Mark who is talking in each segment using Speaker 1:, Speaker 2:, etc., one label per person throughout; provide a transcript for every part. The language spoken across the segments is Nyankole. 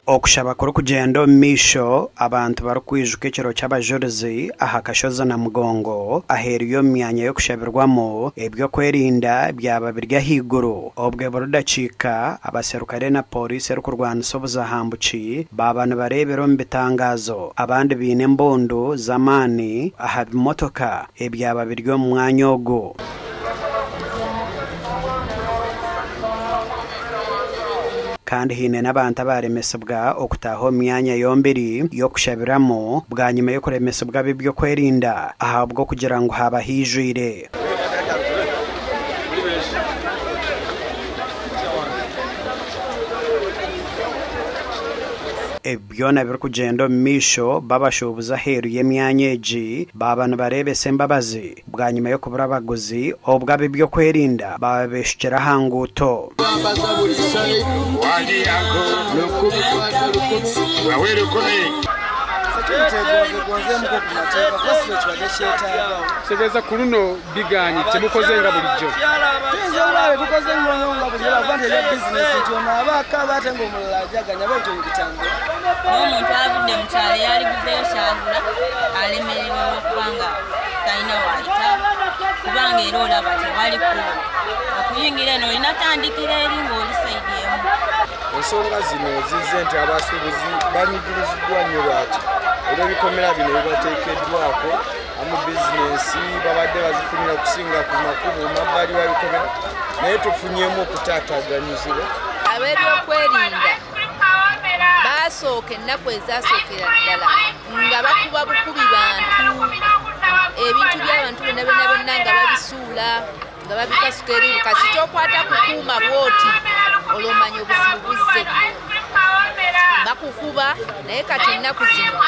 Speaker 1: Okushaba kurikugyenda omu maisho abantu barikwijuka ekiro ky'abajurizi aha kashozi Namugongo aheeru y'omu myanya y'okushabirwamu, eby'okwerinda byaba biri ahaiguru obwe buri dakiika abaserukare na pooriisi erikurwanisa obuzahambuki baaba nibareebera omu bitangaazo abandi baine embundu z'amaani aha bimotoka ebyaba biri omu mwanya ogu. Kandi haine n'abantu abaaremesibwa okutaaha omu myanya yombiri y'okushabiramu bwanyima y'okuremesibwa ab'eby'okwerinda ahabw'okugira ngu haaba haijwire. Ebi byona birikugyenda omu maisho b'abashuubuzi aheeru y'emyanya egi baaba nibareebesa embabazi. Bwanyima y'okubura abaguzi, obwo ab'eby'okwerinda baaba beeshukire aha nguuto.
Speaker 2: N'omuntu avudde mu kyalo eyaliguzeeyo ky'agula alemererwa olw'okuba nga talina w'ayita kubanga era olaba tewali kkubo. Okuyingira eno olina tandikira eri ng'oli sayidi emu.
Speaker 3: Ensonga zino zizze nti abasuubuzi banyigiriziddwa nnyo lwaki olw'ebikomera bino ebibateekeddwako amu bizinensi babadde bazifunira kusinga ku makubo mabbali w'ebikomera naye tufunyemu okutaataaganyizibwa.
Speaker 4: Ab'ebyokwerinda baasooka ennaku ezasookera ddala nga bakuba bukubi bantu, ebintu by'abantu byonna byonna byonna nga babisuula nga babikasuka eri kasita okwata kukuuma bw'oti olwo omanya obuzibu buzze bakukuba naye kati ennaku zino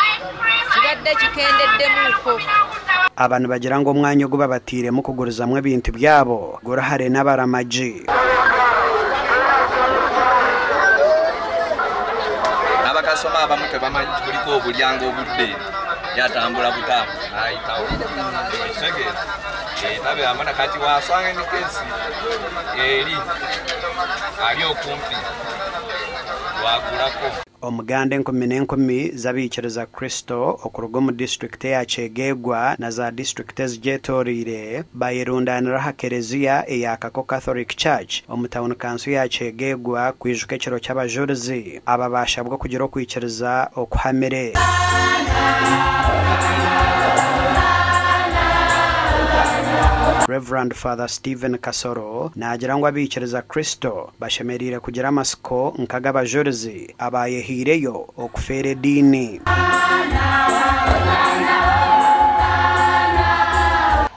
Speaker 4: kibadde kikendeddemuuko.
Speaker 1: Aba nibagira ngu omwanya ogu babatairemu kugurizamu ebintu byabo guri hare n'abaramagi.
Speaker 5: N'abakasitoma abamu tebamanyi nti kuliko obulyango obudda eri, ye atambula butambuzi n'ayitawo. Okitegeera? Eh, tabeeramu na kati wasanga emikesi eri ali okumpi wagulako.
Speaker 1: Omuganda enkumi n'enkumi z'abaikiriza Kristo okuruga omu disiturikiti eya Kyegegwa na za disiturikiti ezigyetoreire bayerundanira aha kereziya eya Kako Catholic Church omu tauni kanso ya Kyegegwa kwijuka ekiro ky'abajurizi aba baashabwa okugira okwikiriza okuhamire. Rev. Father Stephen Kasoro naagira ngu abaikiriza Kristo bashemereire kugira amatsiko nk'ag'abajurizi abaayehaireyo okufeera ediini.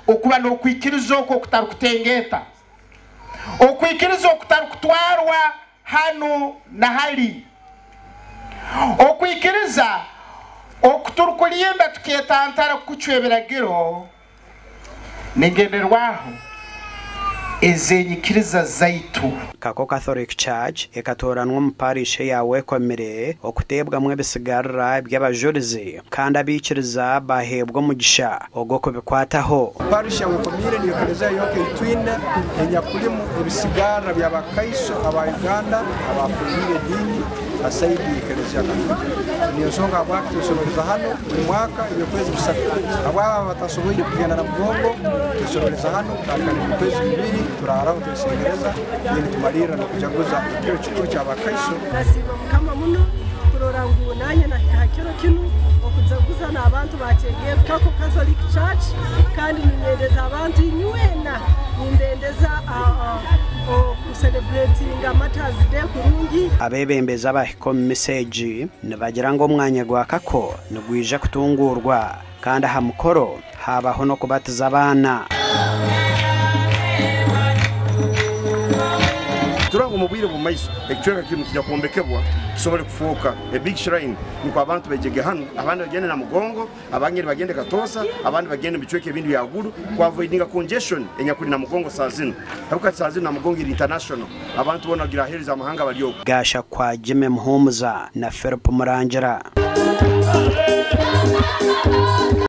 Speaker 6: Okuba n'okwikiriza okwo okutarikutengeeta, okwikiriza okutarikutwarwa hanu na hari, okwikiriza oku turikurinda tukeetantara kucwa ebiragiro n'engyenderwaho ez'enyikiriza zaitu.
Speaker 1: Kako Catholic Church ekatooranwa omu parish eya Wekomire okuteebwamu ebisigarira by'abajurizi kandi abaikiriza baaheebwa omugisha ogw'okubikwataho.
Speaker 3: Parish ya Wekomire niyo kereziya yonka ei twine enyakulimu ebisigarra by'abakaiso aba Uganda abaafungiire ediini ha sayidi y'ekereziya Katolika. Niyo nsonga habwaki twesororeza hanu buli mwaka eby'okwezi bisatu. Habwabo abatasoboire kugenda Namugongo, twesororeza hanu kutandika n'eby'okwezi bibiri turaaraho twesengereza then tumalirra n'okujaguza ekiro kikuru ky'abakaiso.
Speaker 7: Nasiima Mukama muno kurora ngu nanye nahika ha kiro kinu okujaguza n'abantu ba Kyegegwa Kako Catholic Church kandi ninyendeza abantu inywena nimbendeza okucelebratinga Martyrs Day kurungi.
Speaker 1: Abeebembezi abahika omu misa egi nibagira ngu omwanya gwa Kako nigwija kutunguurwa kandi aha mukoro haabaho n'okubatiza abaana.
Speaker 8: Turora ngu omu bwire bw'omu maiso ekicweka kinu nikiija kwombekebwa kisobole kufooka a big shrine nukwo abantu baijege hanu, abandi bagende Namugongo, abangeri bagende Katoosa, abandi bagende omu bicweka ebindi bya Gulu ku avoidinga congestion enyakuli Namugongo saaha zinu. Habwokuba hati saaha zinu Namugongo eri international, abantu boona kugira aheeru z'amahanga bari okwo.
Speaker 1: Gasha kwa Jimmy Muhumuza na Philip Murangira.